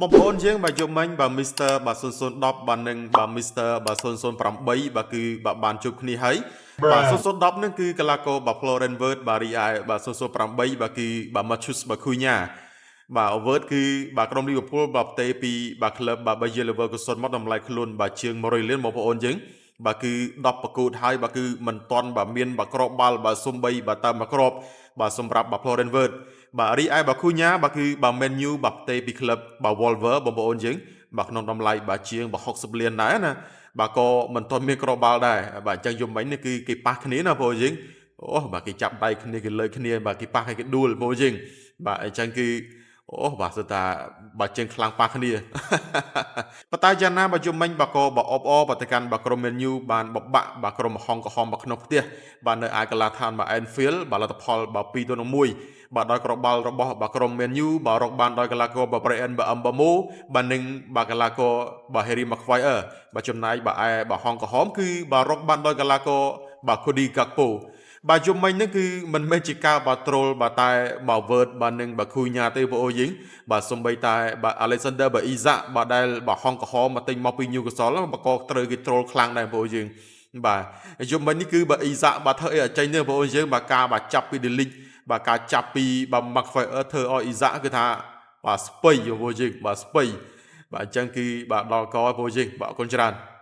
បងប្អូនយើងបាទយប់មិញបាទ Mr បាទ0010បាទនិងបាទ Mr បាទ008បាទគឺបាទបានជួបគ្នាហើយបាទ0010នឹងគឺកីឡាករបាទ Florian Wirtz បាទរីឯបាទ008បាទគឺបាទ Matheus បាទ Cunha បាទ Wirtz គឺបាទក្រុម Liverpool បាទផ្ទេពីបាទក្លឹបបាទ Bayer Leverkusen មកតម្លៃខ្លួនបាទជាង100លានបងប្អូនយើងបាទគឺ10ប្រកួតហើយបាទគឺមិនទាន់បាទមានបាទគ្រាប់បាល់បាទសំបីបាទតាមមួយគ្រាប់បាទសម្រាប់បាទ Florian Wirtz បាទរីឯបាទ Cunha បាទគឺបាទ Man U បាទផ្ទេពីក្លឹបបាទ Wolves បងប្អូនយើងបាទក្នុងតម្លៃបាទជាងបាទ60លានដែរណាបាទក៏មិនទាន់មានគ្រាប់បាល់ដែរបាទអញ្ចឹងយំមិញនេះគឺគេប៉ះគ្នាណាបងប្អូនយើងអូបាទគេចាប់ដៃគ្នាគេលើកគ្នាបាទគេប៉ះឲ្យគេដួលបងប្អូនយើងបាទអញ្ចឹងគឺអូបាទសិតតាបាទជើងខ្លាំងប៉ះគ្នា ប៉ុន្តែយ៉ាងណាបើយំមិញបាទក៏បើអបអបទៅកាន់បាទក្រុម Man U បានបបាក់បាទក្រុមហងក្រហមបាទក្នុងផ្ទះបាទនៅឯកីឡាដ្ឋានបាទ Anfield បាទលទ្ធផលបាទ2ទៅ1បាទដោយគ្រាប់បាល់របស់បាទក្រុម Man U បាទរកបានដោយកីឡាករបាទ Bryan បាទ Mbeumo បាទនិងបាទកីឡាករបាទ Harry Maguire បាទចំណែកបាទឯបាទហងក្រហមគឺបាទរកបានដោយកីឡាករបាទ Cody Gakpo បាទយំមិញហ្នឹងគឺមិនមែនជាការបាទ troll បាទតែបាទ Wirtz បាទនិងបាទ Cunha ទេបងអូយើងបាទសំបីតែបាទ Alexander បាទ Isak បាទដែលបាទហងក្រហមមកទិញមកពី Newcastle បាទក៏ត្រូវគេ troll ខ្លាំងដែរបងអូយើងបាទយំមិញនេះគឺបាទ Isak បាទធ្វើអីអត់ចេញទេបងអូយើងបាទការបាទចាប់ពី De Ligt បាទការចាប់ពីបាទ Maguire ធ្វើឲ្យ Isak គឺថាបាទស្ពៃបងអូយើងបាទស្ពៃបាទអញ្ចឹងគឺបាទដល់កបងអូយើងបាទអរគុណច្រើន។